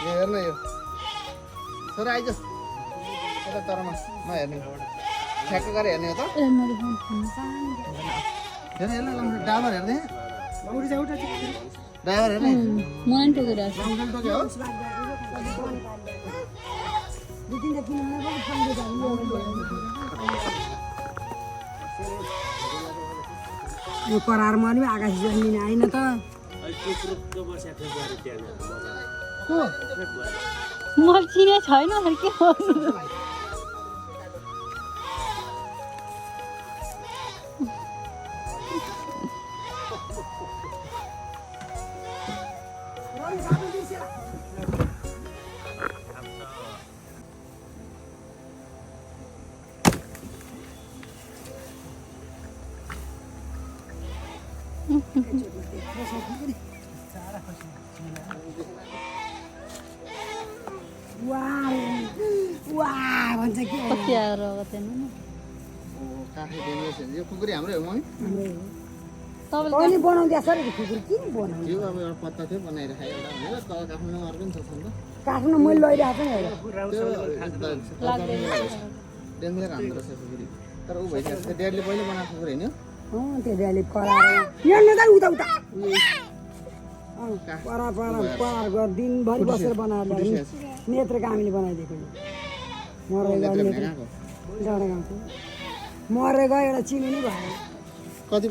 हेर्न यो छोरा आइज यता तरमा नहेर्ने ठ्याक्क गरेर हेर्ने हो त हेर्ने हेर्न ड्राइभर हेर्ने ड्राइभर हेर्ने मन टोकेर टोक्यो हो यो करारमा नि आकाश जन्मिने आइन त म चिने छैन के हो भन्छ कि कति आएर कतै काठै डेन्जरस यो कुकुरी हाम्रै हो मम्मी कहिले बनाउँदै सर खुकुरी किन बनाउँछ यो अब एउटा पत्ता थियो बनाइराखेँ एउटा भनेर तल काठमाडौँमा अर्को नि छ नि त काट्नु मैले लैरहेको छु नि डेन्जर हान्दो रहेछ कुकुरी तर ऊ भइसकेको छ ड्याडीले पहिले बनाएको कुकुर होइन त्यो ड्याडीले कराएर यहाँ त उता उता परा गरेर दिनभरि बसेर बनाएर नेत्र कामीले बनाइदिएको मरेर गयो एउटा चिनी नि भयो कति